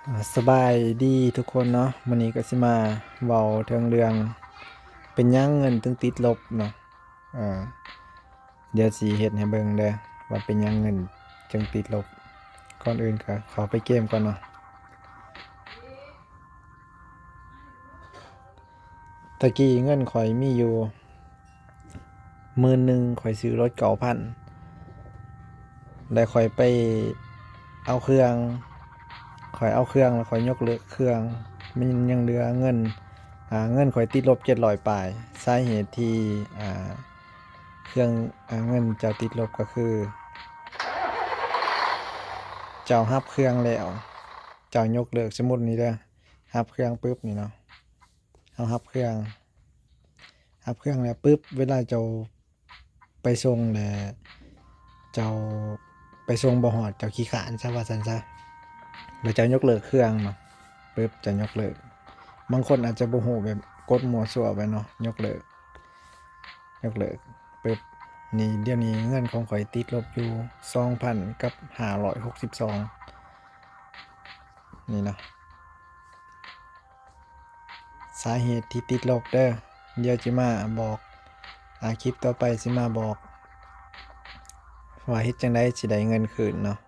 ອ່າ ສະບາຍດີທຸກຄົນເນາະ, ມື້ນີ້ກໍຊິມາເວົ້າເຖິງເລື່ອງເປັນຫຍັງເງິນຈຶ່ງຕິດລົບເນາະ. ເອີ ດຽວຊິເຮັດໃຫ້ເບິ່ງເດີ ວ່າເປັນຫຍັງເງິນຈຶ່ງຕິດລົບ. ກ່ອນອື່ນກໍເຂົ້າໄປເກມກ່ອນເນາະ. ຕະກີ້ເງິນຂ້ອຍມີຢູ່ໝື່ນໜຶ່ງ ຂ້ອຍຊື້ລົດເກົ້າພັນ ແລ້ວຂ້ອຍໄປເອົາເຄື່ອງ ຂ້ອຍເອົາເຄື່ອງແລ້ວຂ້ອຍຍົກເລີກເຄື່ອງ ມັນຍັງເຫຼືອເງິນ ອ່າ ເງິນຂ້ອຍຕິດລົບເຈັດຮ້ອຍປາຍ. ສາເຫດທີ່ ອ່າ ເຄື່ອງ ອ່າ ເງິນເຈົ້າຕິດລົບກໍຄື ເຈົ້າຮັບເຄື່ອງແລ້ວ ເຈົ້າຍົກເລີກ ສົມມຸດນີ້ເດີ ຮັບເຄື່ອງປຶບນີ້ເນາະ ເຮົາຮັບເຄື່ອງ ຮັບເຄື່ອງແລ້ວປຶບ ເວລາເຈົ້າໄປສົ່ງແລ້ວ ເຈົ້າໄປສົ່ງບໍ່ຮອດ ເຈົ້າຂີ້ຄ້ານຊະ ວ່າຊັ້ນຊະ ແລ້ວເຈົ້າຍົກເລີກເຄື່ອງເນາະ ປຶບ ເຈົ້າຍົກເລີກ. ບາງຄົນອາດຈະບໍ່ຮູ້ ແບບກົດມົ້ວຊົ່ວໄປເນາະ ຍົກເລີກ ຍົກເລີກປຶບ ນີ້ ດຽວນີ້ເງິນຂອງຂ້ອຍຕິດລົບຢູ່ສອງພັນກັບຫ້າຮ້ອຍຫົກສິບສອງ ນີ້ເນາະ. ສາເຫດທີ່ຕິດລົບເດີ ດຽວຊິມາບອກ ອາ ຄລິບຕໍ່ໄປຊິມາບອກວ່າເຮັດຈັ່ງໃດຊິໄດ້ເງິນຄືນເນາະ.